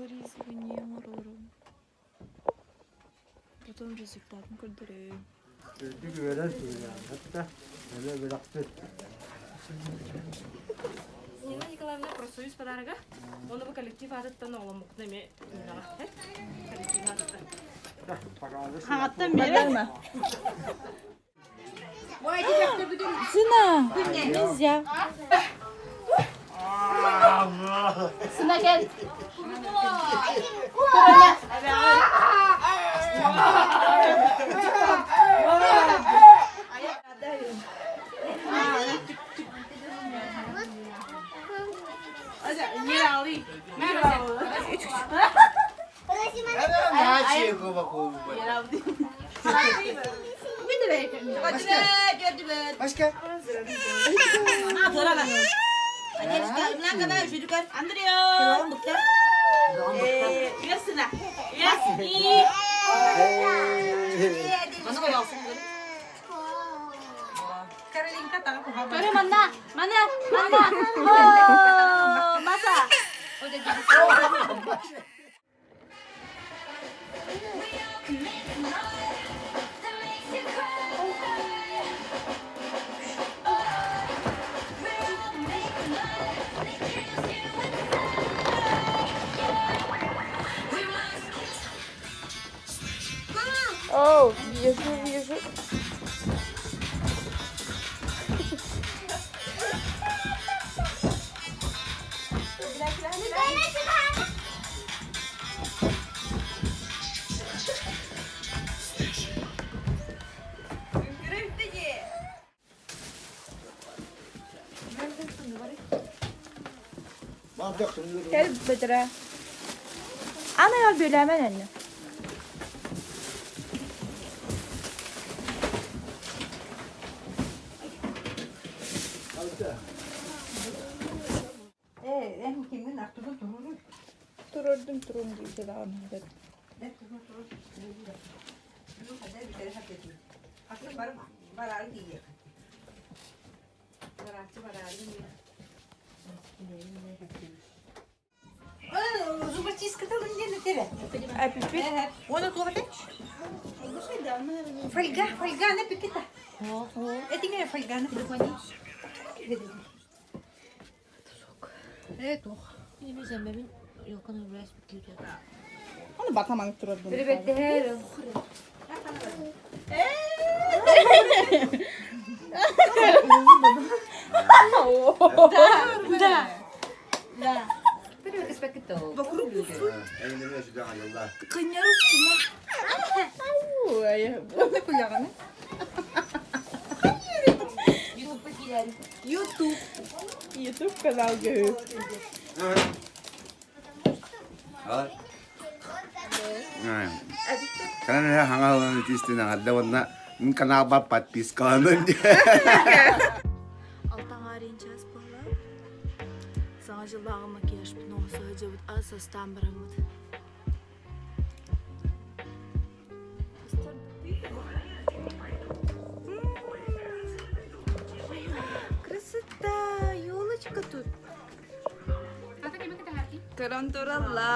Вырезывание оҥорорум. Потом результатын көрдөрөйүм. Үрдүк үөрэн сыһыаҕыт да, эмэ бөлөхпүт. Нина Николаевна профсоюз подарога. Оны бу коллектив аатыттан оҕоломмуккутун эмиэ Нинаҕа. Коллектив аатыттан. Хаҥаттан биэрэ. Сына, нельзя. Сына кел. Başka? Көрө манна, мана, манна. О, маса. О, вижу, вижу. Кэл бытыра. Ана я бөләмән әнне. Турордум турум диде даҕаны. Фольга, фольганы пикета. Этиңе фольганы. Оны батаман турордум. YouTube. YouTube канал гөһү. Канал хаҥалан итистин аҕарда уонна каналба подпискаланын Алтаҥаарыйын час буолла. Саҥа дьыллааҕы макияжпын оҥосо сылдьыбыт ас астаан бараммыт. Красота! Елочка тут. Көрөн туралла.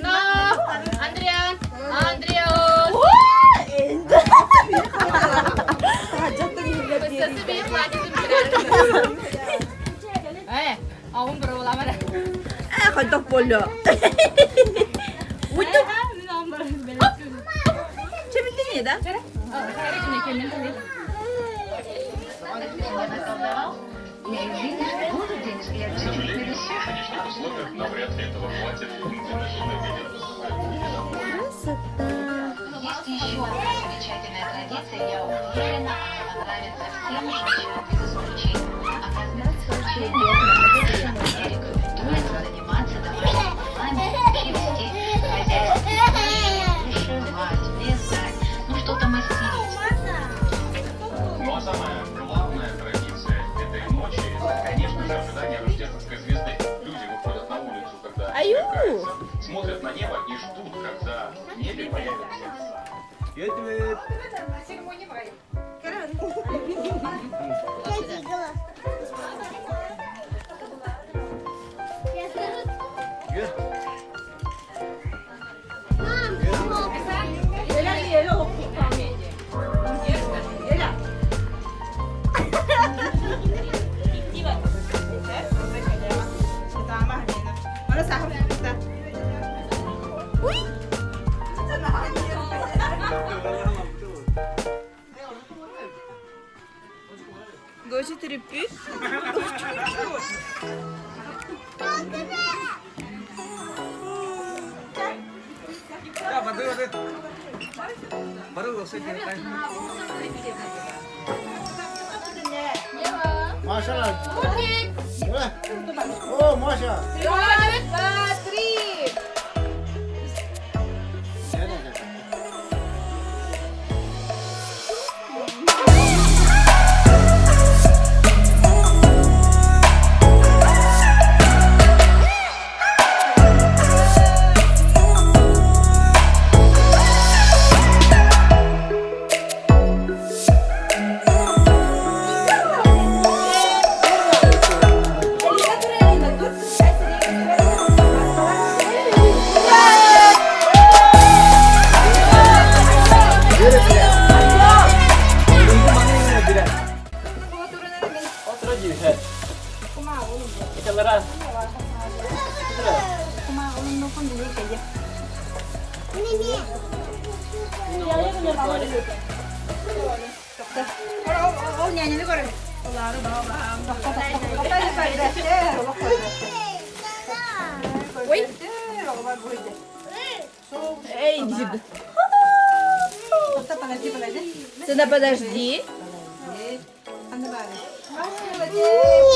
No, Andrian, Andrian. Э, аун бұрыламара. Хайдах болла. Чемилдине да? Есть еще одна замечательная традиция, я уверена, она понравится всем женщинам без исключения. Оказывается, не рекомендуется заниматься домашними делами и вести хозяйство. Вышивать, вязать, ну что-то мастерить. Ну а самая главная традиция Кетвит. Гочи трепет. Маша! О, Маша! Два, три! Эй, Сына, подожди.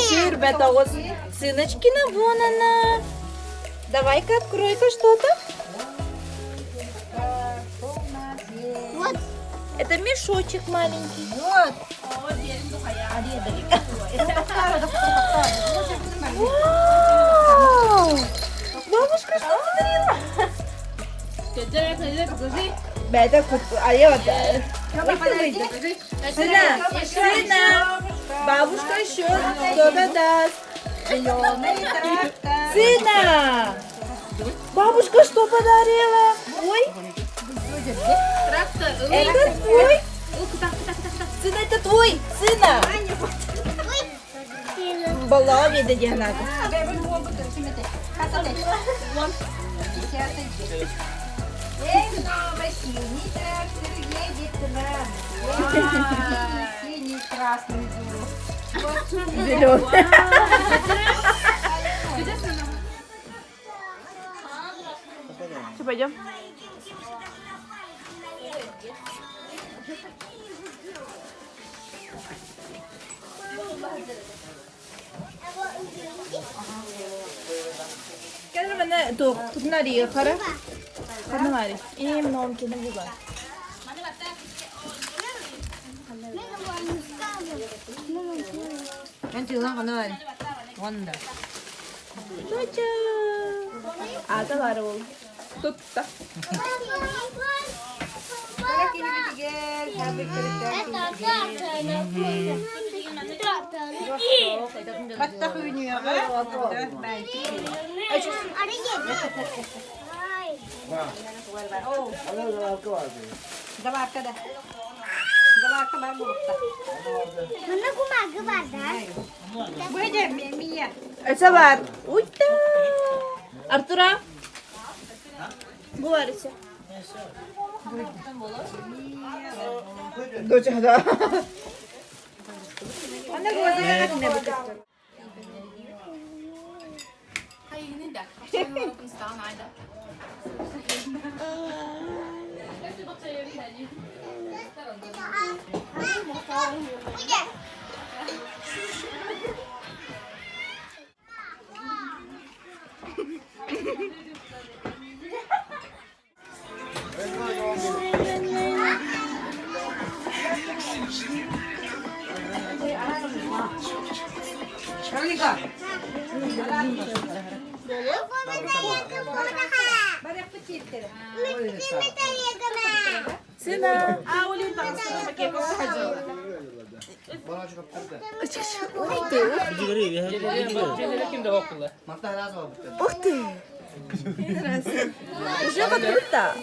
Сюрбета, Сыночкина, вон она. Давай-ка открой-ка что-то. Вот. Это мешочек маленький. Вот. Вау! Бабушка что подарила? Бета, Сына, сына, бабушка еще что-то даст. Сына! Бабушка что подарила? Ой! Это твой? Сына, это твой! Сына! Баллоне да Синий, красный Зеленый. Все, пойдем. Кэлэр туох тутунари хара. Ханамари. Им номкины була. Доча. Ата бар ол. Тутта. Это бар. Уйта. Артура. Буларыся. Доча, да. Сына! Ух ты! Ух ты! Уже круто!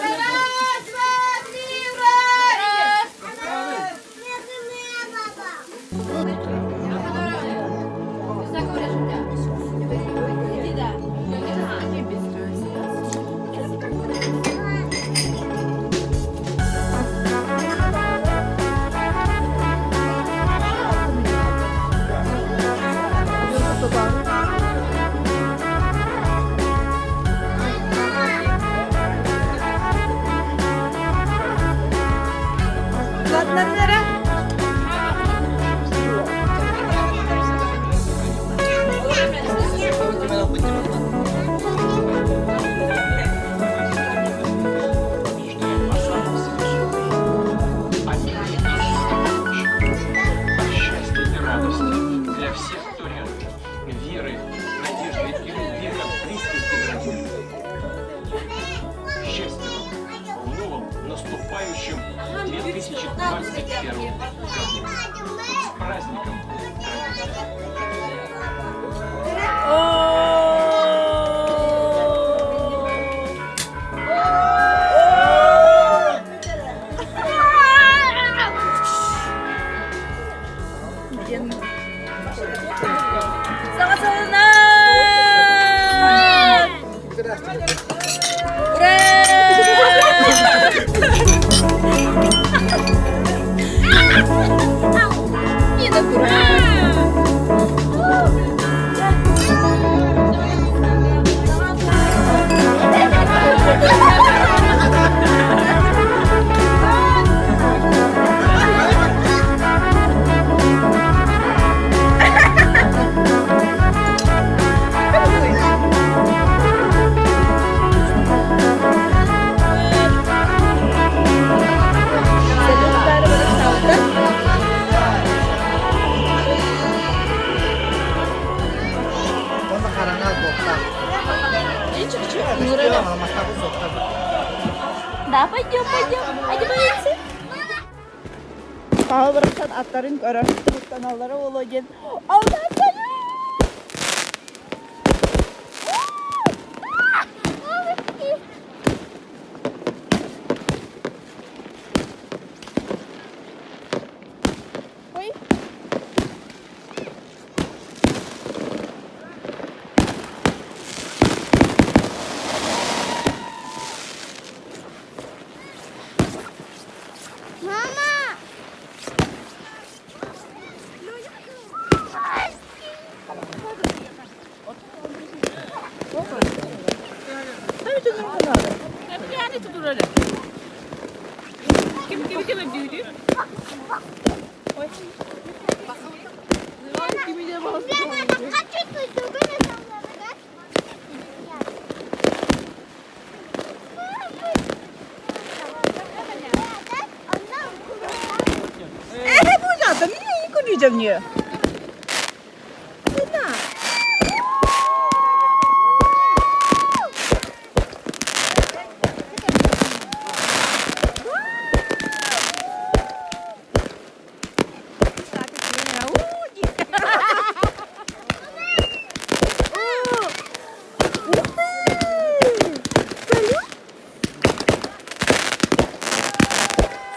Раз, два, три, ура! Счастья и радости для всех, кто рядом. Веры, надежды и любви как близких и дорогих. Счастья вам в новом наступающем 2021 году. С праздником, дорогие! Саҥа сылынан! Ура! Нина, ура! Онно хараҥа буолта. Да, пойдем, пойдем. Одеваемся. Паҕа барахсан аттарын көрөр, куттаналлара буолуо диэн Ой. Мама!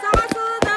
Саҥа сылынан!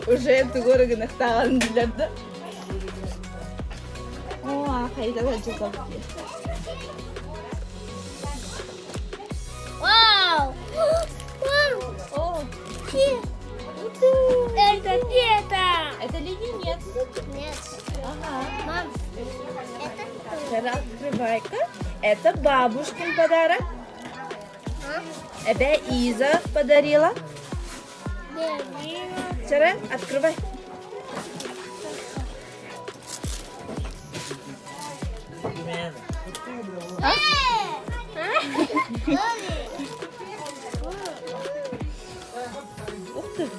Уже тугу эрэ гыныахтааҕын билэр да. О, хайда Вау! Вау! О, Это пета! это леденец. Нет. Ага. Мам, это Вчера открывай-ка. Это бабушкин подарок. Это Иза подарила. Вчера открывай. Ух ты.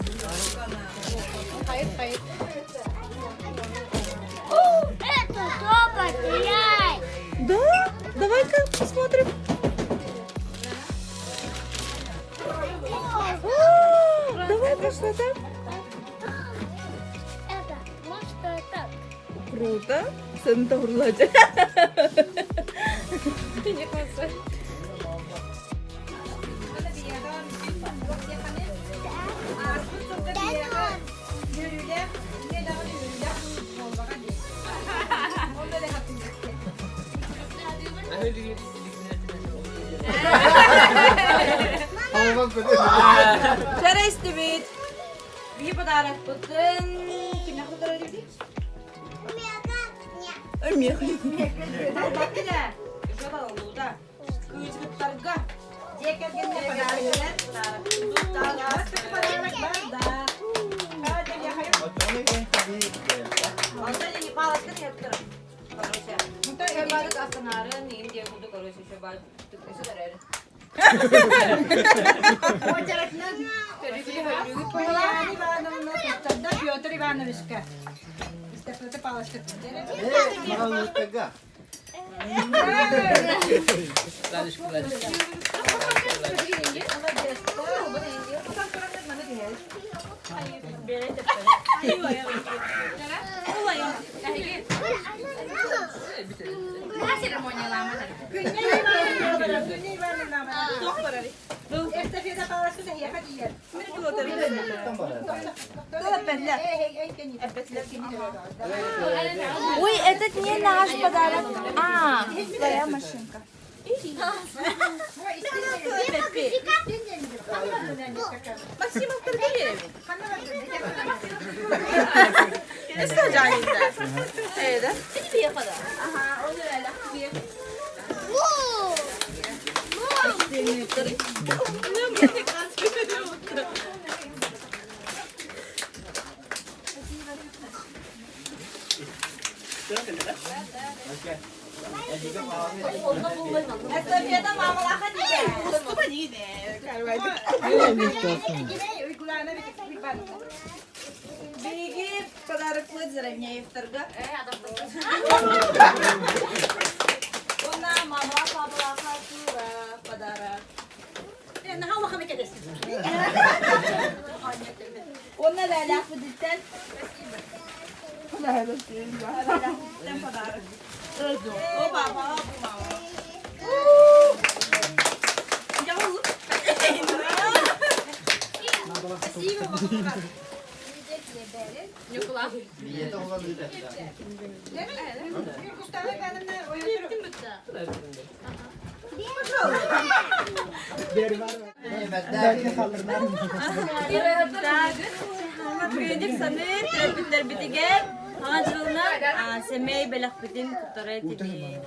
Это топ яй! Да? Давай-ка посмотрим. О, давай, пошла там. Это, может, это. Круто. Центаурлады. Чэрэ истибит. Биһи подарокпытын кимнээх туттарар диибитий? Мех. Кыычыттарга. Дьиэ кэргэнне подарок. Подарок бар да. Ивановна туттарда Петр Ивановичка. Эстафета палочка. Эстафета палочка Ой, этот не наш подарок. А, твоя машинка. Максим Торгеевич. Что Это? Ага, он реально. Эстафета мамалаха Биги подарок Заровняевтарга. Она мама папалаха тура подарок. Онна лалах выдыттан. Лалах подарок. О, папа, мама. Я Спасибо, Күндүк саныыр төрөппүттэрбитигэр хаҥа дьылынан сэмэй бэлэхпитин туттара этибит.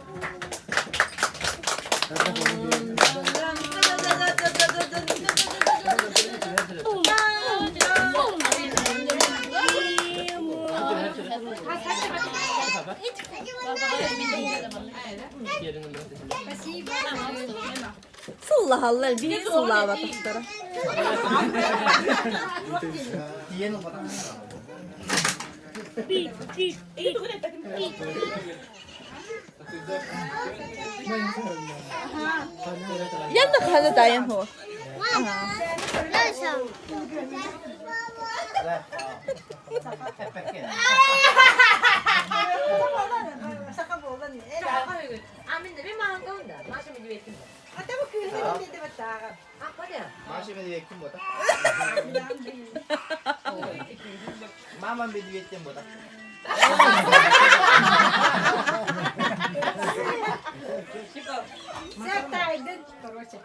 Сыллаһаллар, биир сыллаабатахтара. Янна хана тайын хо. Мама медведь буолар. Сертайдын, короче.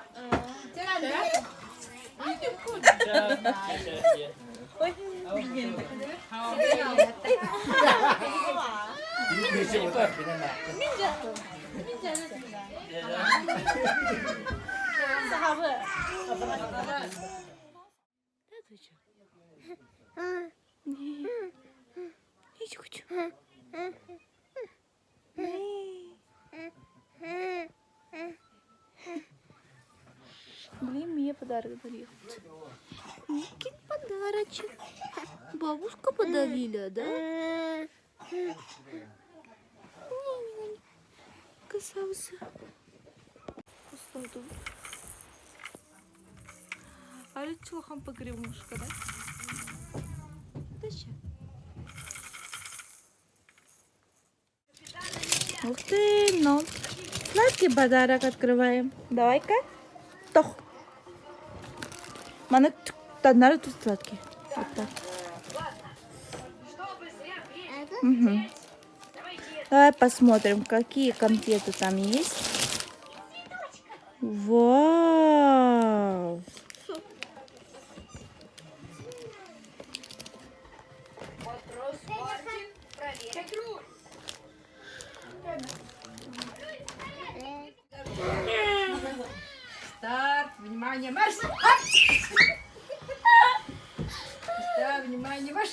Блин, мне подарок дарил. Никин подарочек. Бабушка подарила, да? Красавица. Арычылахан погремушка, да? Дальше. Ух ты, ну. Сладкий подарок открываем. Давай-ка. Тох. Маны надо тут сладкий. Вот так. Угу. Давай посмотрим, какие конфеты там есть. Вау! Старт, внимание, марш! Старт, внимание, марш!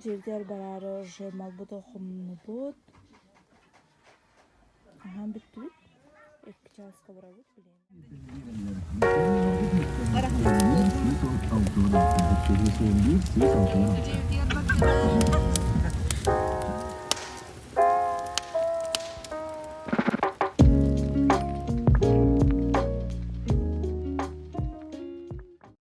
Дьиэбитигэр бараары уже малбыт хомуннубут. Аһаан бүттүбүт. Икки чааска барабыт билиэн.